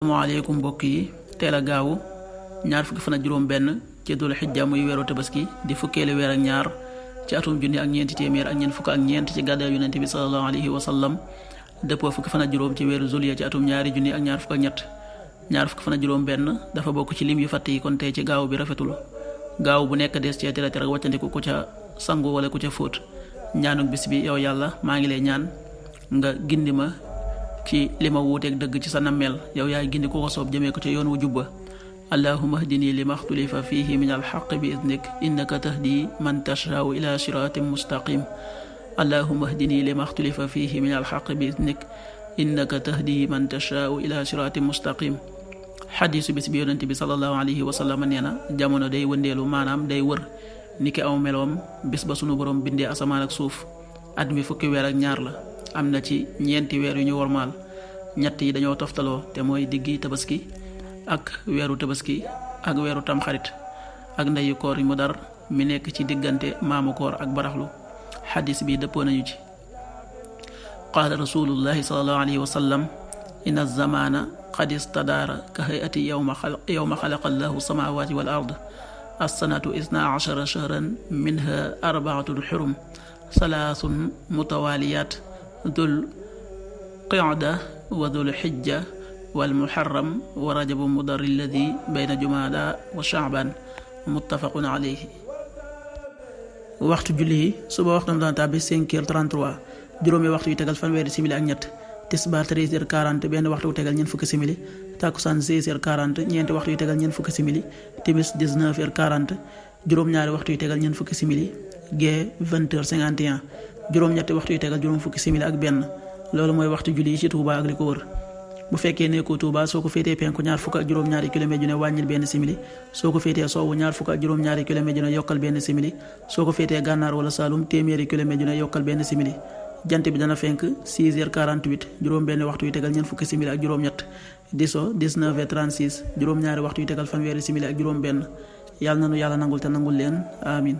asalaamaaleykum mbokk yi teel a gaawu ñaar fukki fan ak juróom benn ci dul xijja muy weeru tabaski di fukkeelu weer ak ñaar ci atum junni ak ñeenti téeméer ak ñeent fukk ak ñeent ci gàddaay yonent bi sallallahu alayhi wa sallam dëppoo fukki fan ak juróom ci weeru zuliya ci atum ñaari junni ak ñaar fukk ak ñett ñaar fukki fan ak juróom benn dafa bokk ci lim yu fàtte yi kon tey ci gaaw bi rafetul gaaw bu nekk des cee tere wàccandiku ku ca sangu wala ku ca fóot ñaanuk bis bi yow yàlla maa ngi lay ñaan nga gindi ma ci li ma wuuteeg dëgg ci sa nammeel yow yaay gindi ku ko soob jëmee ko ca yoon wu jubba allahumma hdini lima xtulifa fihi min alxaq bi idnik innaka tahdi man tashaau ila siratin mustaqim allahumma hdini lima xtulifa fihi min alxaq bi idnik innaka tahdi man tashaau ila siratin mustaqim xadiisu bis bi yonent bi sallallahu alayhi wa sallam nee na jamono day wëndeelu maanaam day wër niki aw meloom bis ba sunu borom bindee asamaan ak suuf at mi fukki weer ak ñaar la am na ci ñeenti weer yu ñu wormaal ñett yi dañoo toftaloo te mooy diggi tabaski ak weeru tabaski ak weeru tamxarit ak ndeyu koor yi mu dar mi nekk ci diggante maamu koor ak baraxlu xadis bi dëppoo nañu ci qaala rasulullahi sallallahu alayhi wa sallam inna zamana qad istadaara ka hayati yawma xalaqa allahu samawati wal ard assanatu 12 shahran minha 4 xurum salaasun mutawaliyat dul qicda wa dul xijja wal muharram wa rajabu mudar alladi bayna jumaada wa shaaban muttafaqun alayhi. waxtu julli yi suba waxtam dana tàbbi 5h33 juróomi waxtu yu tegal fanweeri simili ak ñett tisbaar 13h40 benn waxtu yu tegal ñeent fukki simili takkusaan 16h40 ñeenti waxtu yu tegal ñeent fukki simili timis 19h40 juróom-ñaari waxtu yu tegal ñeent fukki simili gee 20h51 juróom-ñetti waxtu yu tegal juróom fukki simili ak benn loolu mooy waxtu julli yi ci Touba ak li ko wër bu fekkee nekkoo Touba soo ko féetee penku ñaar fukk ak juróom-ñaari kilomètre ju ne wàññil benn simili soo ko féetee sowwu ñaar fukk ak juróom-ñaari kilomètre ju ne yokkal benn simili soo ko féetee gànnaar wala Saalum téeméeri kilomètre ju ne yokkal benn simili jant bi dana fenk 6h48 juróom benn waxtu yu tegal ñeent fukki simili ak juróom-ñett di so 19h36 juróom-ñaari waxtu yu tegal fanweeri simili ak juróom benn yàlla nanu yàlla nangul te nangul leen amin